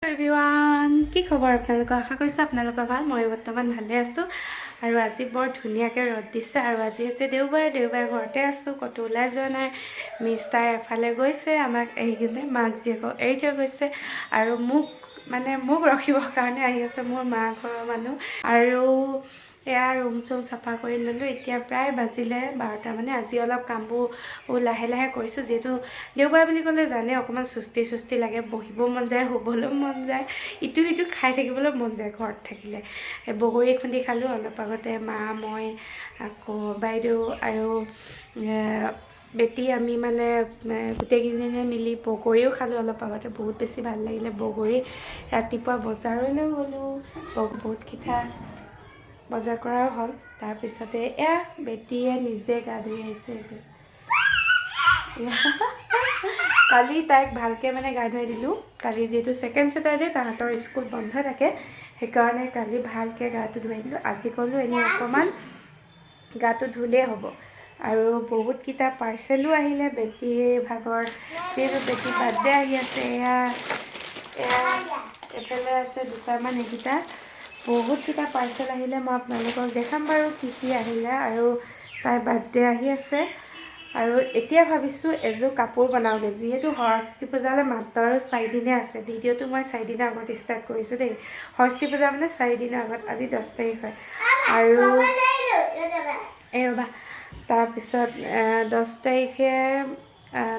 Everyone, কি খবৰ আপোনালোকৰ? আশা কৰিছোঁ আপোনালোকৰ ভাল। মই বৰ্তমান ভালে আছোঁ আৰু আজি বৰ ধুনীয়াকৈ ৰ'দ দিছে আৰু আজি হৈছে দেওবাৰ। দেওবাৰে ঘৰতে আছোঁ, ক'তো ওলাই যোৱা নাই। মিষ্টাৰ এফালে গৈছে, আমাক এৰি কিনে, মাক জীয়েকক এৰি থৈ গৈছে আৰু মোক মানে মোক ৰখিবৰ কাৰণে আহি আছে মোৰ মা ঘৰৰ মানুহ। আৰু এয়া ৰুম চুম চাফা কৰি ল'লোঁ। এতিয়া প্ৰায় বাজিলে 12টা। মানে আজি অলপ কামবোৰ লাহে লাহে কৰিছোঁ, যিহেতু দেওবাৰ বুলি ক'লে জানে অকণমান চুস্তি চুস্তি লাগে, বহিব মন যায়, শুবলৈও মন যায়, ইটো সিটো খাই থাকিবলৈ মন যায় ঘৰত থাকিলে। এই বগৰী খুন্দি খালোঁ অলপ আগতে, মা, মই, আকৌ বাইদেউ আৰু বেটি, আমি মানে গোটেইকেইজনীয়ে মিলি বগৰীও খালোঁ অলপ আগতে। বহুত বেছি ভাল লাগিলে বগৰী। ৰাতিপুৱা বজাৰলৈও গ'লোঁ, বহুতকেইটা বজাৰ কৰাও হ'ল। তাৰপিছতে এয়া বেটীয়ে নিজে গা ধুই আহিছে। এয়া কালি তাইক ভালকৈ মানে গা ধুৱাই দিলোঁ। কালি যিহেতু ছেকেণ্ড ছেটাৰডে, তাহাঁতৰ স্কুল বন্ধ থাকে, সেইকাৰণে কালি ভালকৈ গাটো ধুৱাই দিলোঁ। আজি ক'লোঁ এনেই অকণমান গাটো ধুলেই হ'ব। আৰু বহুতকেইটা পাৰ্চেলো আহিলে বেটীৰ ভাগৰ, যিহেতু বেটীৰ বাৰ্থডে আহি আছে। এয়া এয়া এইফালে আছে দুটামান, এইকেইটা বহুতকেইটা পাৰ্চেল আহিলে। মই আপোনালোকক দেখাম বাৰু কি কি আহিলে। আৰু তাইৰ বাৰ্থডে আহি আছে আৰু এতিয়া ভাবিছোঁ এযোৰ কাপোৰ বনাওঁগৈ, যিহেতু সৰস্বতী পূজালৈ মাত্ৰ আৰু 4 দিনে আছে। ভিডিঅ'টো মই 4 দিনৰ আগত ষ্টাৰ্ট কৰিছোঁ দেই। সৰস্বতী পূজা মানে 4 দিনৰ আগত, আজি 10 তাৰিখ হয়। আৰু এই ৰ'বা, তাৰপিছত 10 তাৰিখে,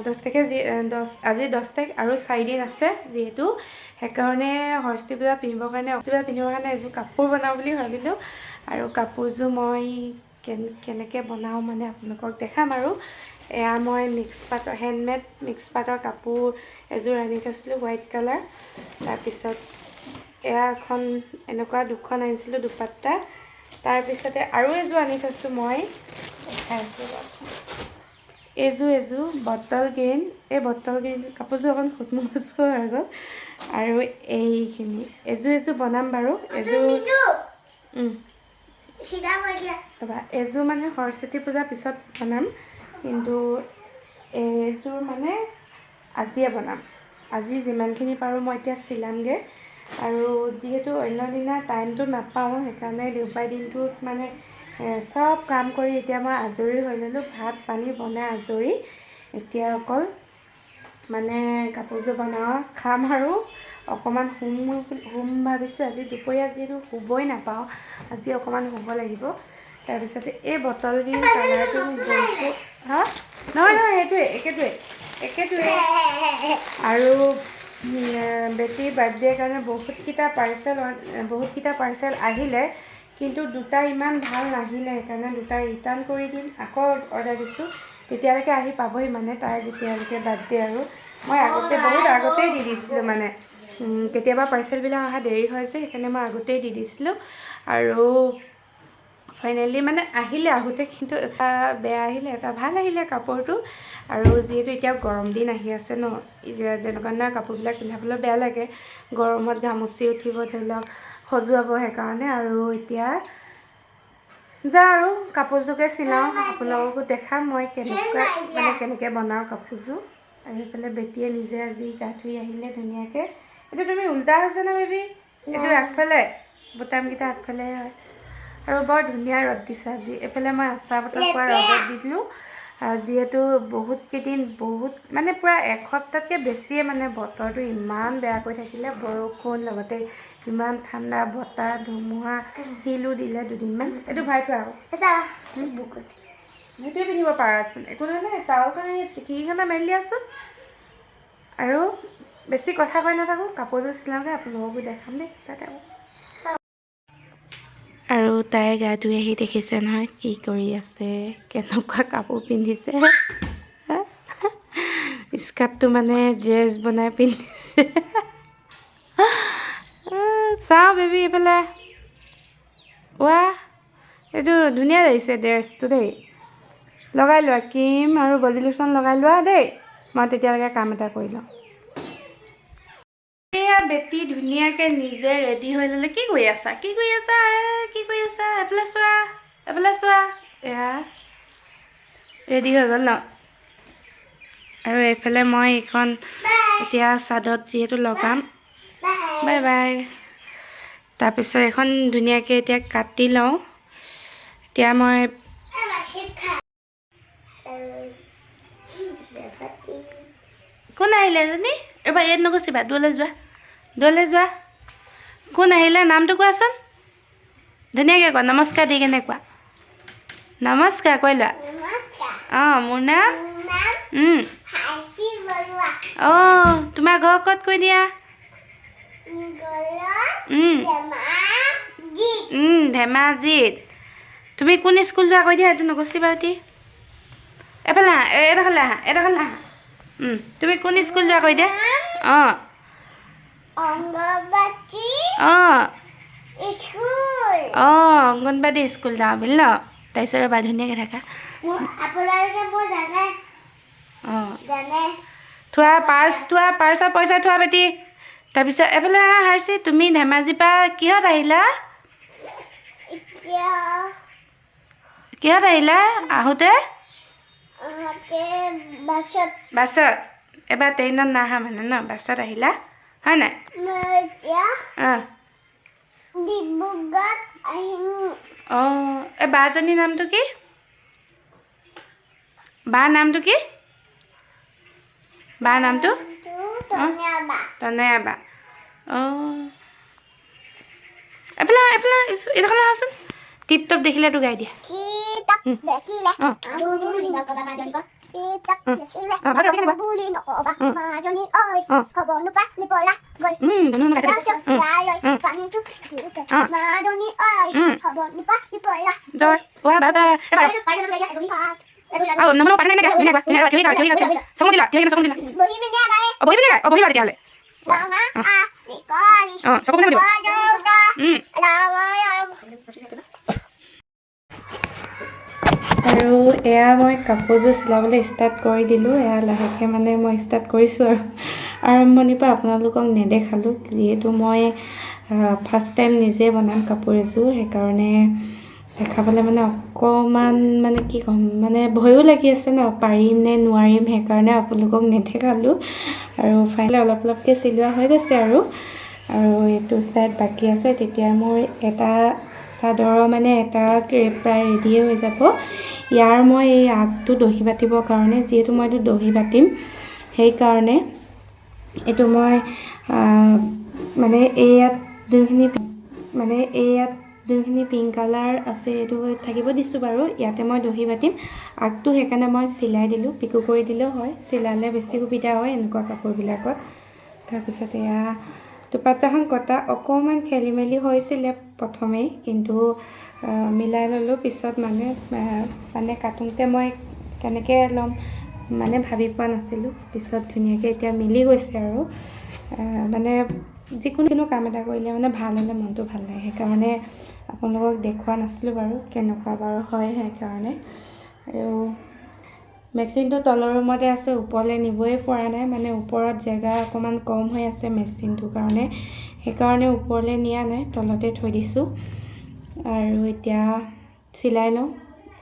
10 তাৰিখে যি দহ, আজি 10 তাৰিখ আৰু 4 দিন আছে যিহেতু, সেইকাৰণে সৰস্বতী পূজা পিন্ধিবৰ কাৰণে এযোৰ কাপোৰ বনাওঁ বুলি ভাবিলোঁ। আৰু কাপোৰযোৰ মই কেনেকৈ বনাওঁ মানে আপোনালোকক দেখাম। আৰু এয়া মই মিক্স পাটৰ, হেণ্ডমেড মিক্স পাটৰ কাপোৰ এযোৰ আনি থৈছিলোঁ, হোৱাইট কালাৰ। তাৰপিছত এয়া এখন এনেকুৱা দুখন আনিছিলোঁ দুপাট্টা। তাৰপিছতে আৰু এযোৰ আনি থৈছোঁ, মই দেখাই আছোঁ ৰ'ব। এইযোৰ এযোৰ বটল গ্ৰীণ। এই বটল গ্ৰীণ কাপোৰযোৰ অকণ খুটমুচ হৈ গ'ল। আৰু এইখিনি এযোৰ এযোৰ বনাম বাৰু এযোৰ। ৰ'বা, এযোৰ মানে সৰস্বতী পূজাৰ পিছত বনাম, কিন্তু এইযোৰ মানে আজিয়ে বনাম। আজি যিমানখিনি পাৰোঁ মই এতিয়া চিলামগৈ। আৰু যিহেতু অন্য দিনা টাইমটো নাপাওঁ, সেইকাৰণে দেওবাৰ দিনটোত মানে চব কাম কৰি এতিয়া মই আজৰি হৈ ল'লোঁ। ভাত পানী বনাই আজৰি, এতিয়া অকল মানে কাপোৰযোৰ বনাওঁ, খাম আৰু অকণমান শুম শুম ভাবিছোঁ। আজি দুপৰীয়া যিহেতু শুবই নাপাওঁ, আজি অকণমান শুব লাগিব। তাৰপিছতে এই বটল গ্ৰীণ কালাৰটো মোক বহুত, হা, নহয় নহয়, সেইটোৱে, একেটোৱে একেটোৱে। আৰু বেটীৰ বাৰ্থডেৰ কাৰণে বহুতকেইটা পাৰ্চেল আহিলে, কিন্তু দুটা ইমান ভাল নাহিলে, সেইকাৰণে দুটা ৰিটাৰ্ণ কৰি দিম। আকৌ অৰ্ডাৰ দিছোঁ, তেতিয়ালৈকে আহি পাবহি, মানে তাই যেতিয়ালৈকে বাৰ্থডে। আৰু মই আগতে, বহুত আগতেই দি দিছিলোঁ, মানে কেতিয়াবা পাৰ্চেলবিলাক অহা দেৰি হয় যে, সেইকাৰণে মই আগতেই দি দিছিলোঁ। আৰু ফাইনেলি মানে আহিলে, আহোঁতে কিন্তু এটা বেয়া আহিলে, এটা ভাল আহিলে কাপোৰটো। আৰু যিহেতু এতিয়া গৰম দিন আহি আছে ন, এতিয়া যেনেকুৱা ধৰণৰ কাপোৰবিলাক পিন্ধাবলৈ বেয়া লাগে, গৰমত ঘামুচি উঠিব, ধৰি লওক খজুৱাব, সেইকাৰণে। আৰু এতিয়া যাওঁ আৰু কাপোৰযোৰকে চিলাওঁ, আপোনালোককো দেখাম মই কেনেকুৱা, মানে কেনেকৈ বনাওঁ কাপোৰযোৰ। আৰু সেইফালে বেটীয়ে নিজে আজি গা ধুই আহিলে ধুনীয়াকৈ। এইটো তুমি উল্টা হৈছে নে বেবী? এইটো আগফালে বুটামকেইটা আগফালে হয়। আৰু বৰ ধুনীয়া ৰ'দ দিছে আজি। এইফালে মই আচাৰ বটল পুৰা ৰ'দত দি দিলোঁ। যিহেতু বহুত কেইদিন, বহুত মানে পূৰা এসপ্তাহতকৈ বেছিয়ে মানে বতৰটো ইমান বেয়া কৰি থাকিলে, বৰষুণ, লগতে ইমান ঠাণ্ডা বতাহ ধুমুহা, শিলো দিলে দুদিনমান। এইটো ভৰাই থোৱা আকৌ। সেইটোৱে পিন্ধিব পাৰাচোন, একো নহয় নহয়। টাৱেলখন, খিৰিকীখনে মেলি দিয়াচোন। আৰু বেছি কথা কৈ নাথাকোঁ, কাপোৰযোৰ চিলাওঁগৈ, আপোনালোককো দেখাম দেই, চাই থাকক। আৰু তাই গা ধুই আহি দেখিছে নহয় কি কৰি আছে, কেনেকুৱা কাপোৰ পিন্ধিছে। স্কাৰ্টটো মানে ড্ৰেছ বনাই পিন্ধিছে। চাওঁ বেবী এইফালে। ৱাহ, এইটো ধুনীয়া লাগিছে ড্ৰেছটো দেই। লগাই লোৱা, ক্ৰীম আৰু বডি লোচন লগাই লোৱা দেই। মই তেতিয়ালৈকে কাম এটা কৰি লওঁ। এয়া বেটি ধুনীয়াকৈ নিজে ৰেডি হৈ ল'লে। কি কৰি আছা? কি কৰি আছা? এ, কি কৰি আছা? এইফালে চোৱা, এইফালে চোৱা। এয়া ৰেডি হৈ গ'ল ন। আৰু এইফালে মই এইখন এতিয়া চাদত যিহেতু লগাম। Bye bye. তাৰপিছত এখন ধুনীয়াকৈ এতিয়া কাটি লওঁ। এতিয়া মই কোন আহিলে এজনী? ৰ'বা, ইয়াত নগচিবা, দূৰলৈ যোৱা, দূৰলৈ যোৱা। কোন আহিলে নামটো কোৱাচোন, ধুনীয়াকৈ কোৱা, নমস্কাৰ দি কেনে কোৱা, নমস্কাৰ কৈ লোৱা। অঁ, মোৰ নাম, অঁ, তোমাৰ ঘৰ ক'ত কৈ দিয়া। ধেমাজিত। তুমি কোন স্কুল যোৱা কৈ দিয়া, এইটো নগচিবা অতি। এফালে আহা, এডোখৰলৈ আহা, এডোখৰলৈ আহা। তুমি কোন স্কুল যোৱা কৈ দিয়া। অঁ অঁ অঁ, অংগনবাদী স্কুল যাওঁ বুলি ন। তাৰপিছত ৰ'বা, ধুনীয়াকৈ থাকা। অঁ, থোৱা পাৰ্চ, থোৱা পাৰ্চৰ পইচা থোৱা বেটি। তাৰপিছত এফালে আহা হাৰ্চি, তুমি ধেমাজিৰ পৰা কিহত আহিলা? কিহত আহিলা আহোঁতে? বাছত। এবাৰ ট্ৰেইনত নাহা মানে ন, বাছত আহিলা হয় নাই? অঁ অঁ, এই বাজনীৰ নামটো কি? বা নামটো কি? বা নামটো তনয়া বা। অঁ, এফালে এফালে এইডোখৰলৈ আহাচোন। টিপ টপ দেখিলেতো গাই দিয়া। আৰু এয়া মই কাপোৰযোৰ চিলাবলৈ ষ্টাৰ্ট কৰি দিলোঁ। এয়া লাহেকৈ মানে মই ষ্টাৰ্ট কৰিছোঁ আৰু আৰম্ভণিৰ পৰা আপোনালোকক নেদেখালোঁ, যিহেতু মই ফাৰ্ষ্ট টাইম নিজে বনাম কাপোৰ এযোৰ, সেইকাৰণে দেখাবলৈ মানে অকণমান মানে কি ক'ম, মানে ভয়ো লাগি আছে ন, পাৰিম নে নোৱাৰিম, সেইকাৰণে আপোনালোকক নেদেখালোঁ। আৰু ফাইনেলি অলপ অলপকৈ চিলোৱা হৈ গৈছে আৰু আৰু এইটো ছাইড বাকী আছে। তেতিয়া মোৰ এটা চাদৰৰ মানে এটা প্ৰায় ৰেডিয়ে হৈ যাব। ইয়াৰ মই এই আগটো দহি বাতিবৰ কাৰণে, যিহেতু মই এইটো দহি বাতিম, সেইকাৰণে এইটো মই মানে এই ইয়াত যোনখিনি মানে এই ইয়াত যোনখিনি পিংক কালাৰ আছে এইটো থাকিব দিছোঁ বাৰু, ইয়াতে মই দহি বাতিম আগটো, সেইকাৰণে মই চিলাই দিলোঁ। পিকো কৰি দিলেও হয়, চিলালে বেছি সুবিধা হয় এনেকুৱা কাপোৰবিলাকত। তাৰপিছত এয়া দুপাট্টাখন কটা অকণমান খেলি মেলি হৈছিলে প্ৰথমেই, কিন্তু মিলাই ল'লোঁ পিছত। মানে মানে কাটোঁতে মই কেনেকৈ ল'ম মানে ভাবি পোৱা নাছিলোঁ, পিছত ধুনীয়াকৈ এতিয়া মিলি গৈছে। আৰু মানে যিকোনো কাম এটা কৰিলে মানে ভাল হ'লে মনটো ভাল লাগে, সেইকাৰণে আপোনালোকক দেখুওৱা নাছিলোঁ বাৰু কেনেকুৱা বাৰু হয়, সেইকাৰণে। আৰু মেচিনটো তলৰ ৰুমতে আছে, ওপৰলৈ নিবই পৰা নাই, মানে ওপৰত জেগা অকণমান কম হৈ আছে মেচিনটোৰ কাৰণে, সেইকাৰণে ওপৰলৈ নিয়া নাই, তলতে থৈ দিছোঁ। আৰু এতিয়া চিলাই লওঁ,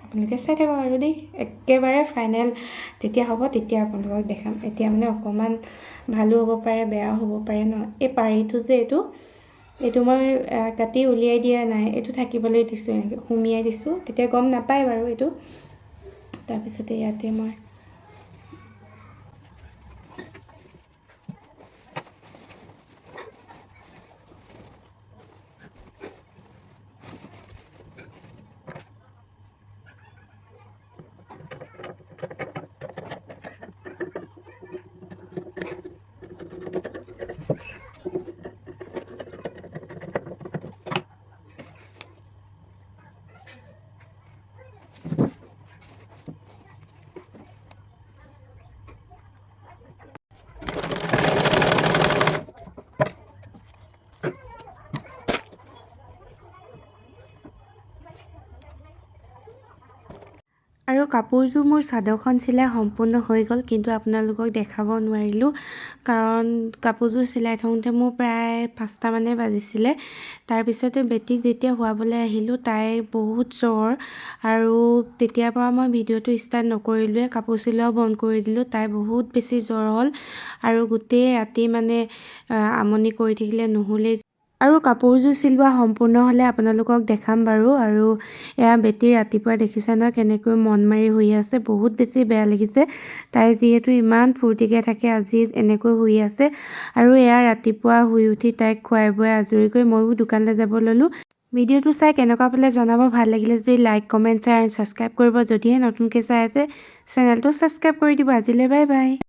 আপোনালোকে চাই থাকক আৰু দেই। একেবাৰে ফাইনেল যেতিয়া হ'ব তেতিয়া আপোনালোকক দেখাম। এতিয়া মানে অকণমান ভালো হ'ব পাৰে, বেয়াও হ'ব পাৰে ন। এই পাৰিটো যে এইটো এইটো মই কাটি উলিয়াই দিয়া নাই, এইটো থাকিবলৈ দিছোঁ, এনেকৈ সুমিয়াই দিছোঁ, তেতিয়া গম নাপায় বাৰু এইটো। তাৰপিছতে ইয়াতে মই আৰু কাপোৰযোৰ মোৰ চাদৰখন চিলাই সম্পূৰ্ণ হৈ গ'ল, কিন্তু আপোনালোকক দেখাব নোৱাৰিলোঁ, কাৰণ কাপোৰযোৰ চিলাই থাকোঁতে মোৰ প্ৰায় 5টামানে বাজিছিলে। তাৰপিছতে বেটীক যেতিয়া শুৱাবলৈ আহিলোঁ, তাই বহুত জ্বৰ আৰু তেতিয়াৰ পৰা মই ভিডিঅ'টো ষ্টাৰ্ট নকৰিলোঁৱে, কাপোৰ চিলোৱাও বন্ধ কৰি দিলোঁ। তাই বহুত বেছি জ্বৰ হ'ল আৰু গোটেই ৰাতি মানে আমনি কৰি থাকিলে, নুশুলেই। আৰু কাপোৰযোৰ চিলোৱা সম্পূৰ্ণ হ'লে আপোনালোকক দেখাম বাৰু। আৰু এয়া বেটী ৰাতিপুৱা দেখিছে নহয় কেনেকৈ মন মাৰি শুই আছে, বহুত বেছি বেয়া লাগিছে। তাই যিহেতু ইমান ফূৰ্তিকৈ থাকে, আজি এনেকৈ শুই আছে। আৰু এয়া ৰাতিপুৱা শুই উঠি তাইক খুৱাই বোৱাই আজৰি কৰি ময়ো দোকানলৈ যাব ল'লোঁ। ভিডিঅ'টো চাই কেনেকুৱা পালে জনাব। ভাল লাগিলে যদি like, comment, share and subscribe কৰিব। যদিহে নতুনকৈ চাই আছে, চেনেলটো ছাবস্ক্ৰাইব কৰি দিব। আজিলৈ বাই বাই।